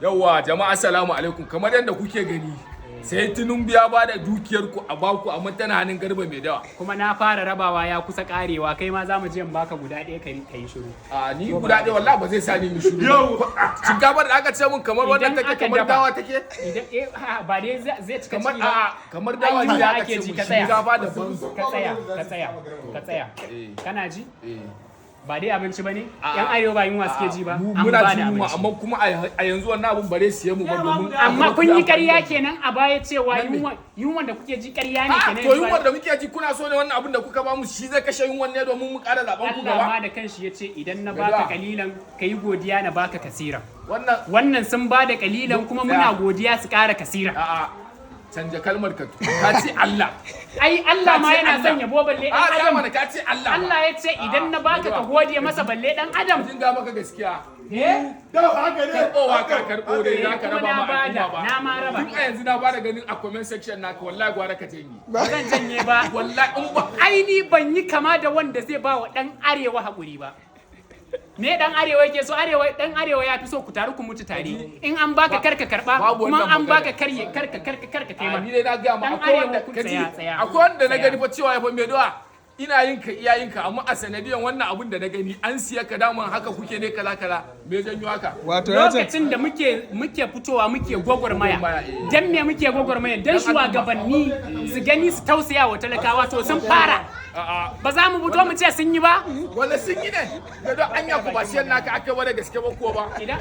Yawwa jama'a, assalamu alaikum. Kamar yadda kuke gani, sai Tinubu ya bada dukiyar ku a baku, amma tana hannun Garba Mai Dawa. Kuma na fara rabawa, ya kusa karewa. Kai ma za mu je in baka guda ɗaya ka yi shiru. A ni guda ɗaya wallahi ba zai sa ni shiru. Yau shinkafar da aka ce mun kamar wannan Idan take aka kamar dafa. dawa take. Idan ha, ba dai zai cika Kamar ciki ba. a kamar dawa Ai, ne yunwa aka ake ce ji, mun ka tsaya. shinkafa da ban. Ka tsaya, ka tsaya, ka tsaya. Kana ji? Eh. Ba dai abinci ba ne? A'a. Yan arewa ba yunwa suke ji ba? Mu An muna ba jin da yunwa, abinci. amma kuma a yanzu wannan abun bare siye mu ba domin Amma kun yi ƙarya kenan a baya cewa Nan me? yunwa, yunwan da kuke ji ƙarya ne A kenan to yanzu ba- yunwar da muke ji, kuna so ne wannan abun da kuka ba mu shi zai kashe yunwar ne domin mu ƙara zaben ku Allah gaba? ma da kanshi ya ce idan na Gaba. baka kalilan, ka yi godiya, na baka kasira. Wannan Wannan sun ba da kalilan kuma muna godiya, su ƙara kasira. A'a, canja kalmar ka, ka ce Allah. Ai Allah Ka ma ce yana Allah. son yabo, balle A dan ya adam. mana ka ce Allah ba. Allah ya ce idan na baka ka A'a, gode masa, balle dan adam. Jin ga maka gaskiya. Eh? Karɓowa ka karɓo dai za ka Kuma raba na ma bada, al'umma ba. na ma raba. Tun a yanzu na bada ganin a comment section naka, wallahi gwara ka janye. Ba zan janye ba. Wallahi in ba Ai ni ban yi kama da wanda zai ba wa dan arewa haƙuri ba. Me dan arewa yake so? Arewa, dan arewa ya fi so ku taru ku mutu tare. In an baka, karka karba. Babu Kuma wannan an magana. baka, karye karka karka karka kai A ma. ni dai na gaya ma Dan akwai wanda arewa kun kaji tsaya, tsaya. akwai wanda na Tsaya. gani fa cewa ya fa mai dawa ina yin ka iya yin ka, amma a sanadiyan wannan abun da na gani an siya ka, daman haka kuke ne, kaza kaza. Me janyo haka? Wato ya ce Lokacin da muke fitowa muke gwagwarmaya, Gwagwarmaya, eh. dan me muke gwagwarmaya? Dan shugabanni su gani su tausaya wa talakawa. To sun fara. A'a. Ba za mu fito mu ce sun yi ba. Wanda sun yi ne ga don anya ku ba siyan naka aka ba da gaske ba ko ba. Idan